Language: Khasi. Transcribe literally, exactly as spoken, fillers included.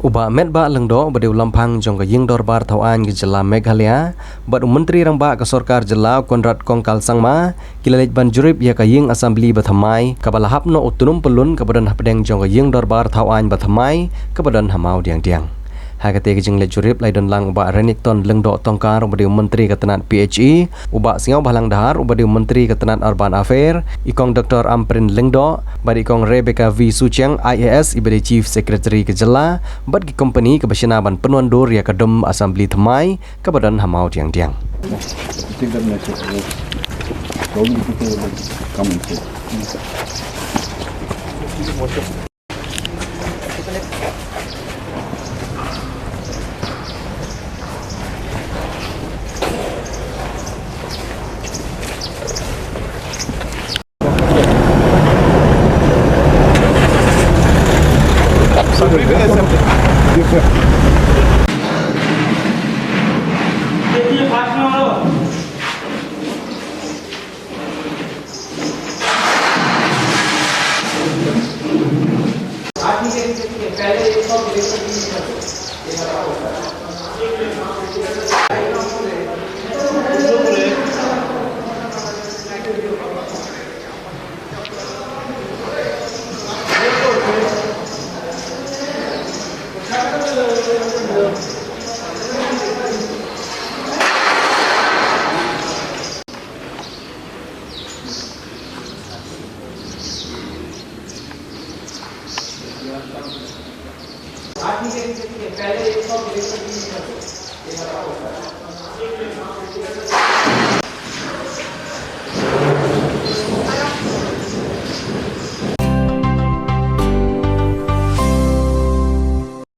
U Bah Metbah Lyngdoh, uba dei u lamphang jong ka Ïing Dorbar Thawaiñ ka jylla Meghalaya, bad u Myntri Rangbah ka Sorkar Jylla, u Conrad Kongkal Sangma, ki la leit ban jurip ïa ka Ïing Assembly ba thymmai, kaba la hap noh u tnum pyllun, kaba don hapdeng jong ka Ïing Dorbar Thawaiñ ba thymmai, kaba don ha Mawdiangdiang. Ha katei ka jingleit jurip la ïadon lang u Bah Renikton Lyngdoh Tongkar, uba dei u Myntri ka tnad P H E, u Bah Sniawbhalang Dhar, uba dei u Myntri ka tnad Urban Affair, i Kong Doctor Ampareen Lyngdoh, bad i Kong Rebecca V Suchiang, I A S, iba dei Chief Secretary ka jylla, bad ki kompani kaba shna ban pynwandur ïa ka dum Assembly thymmai, kaba don ha Mawdiangdiang. Take that message. Probably people will come and say.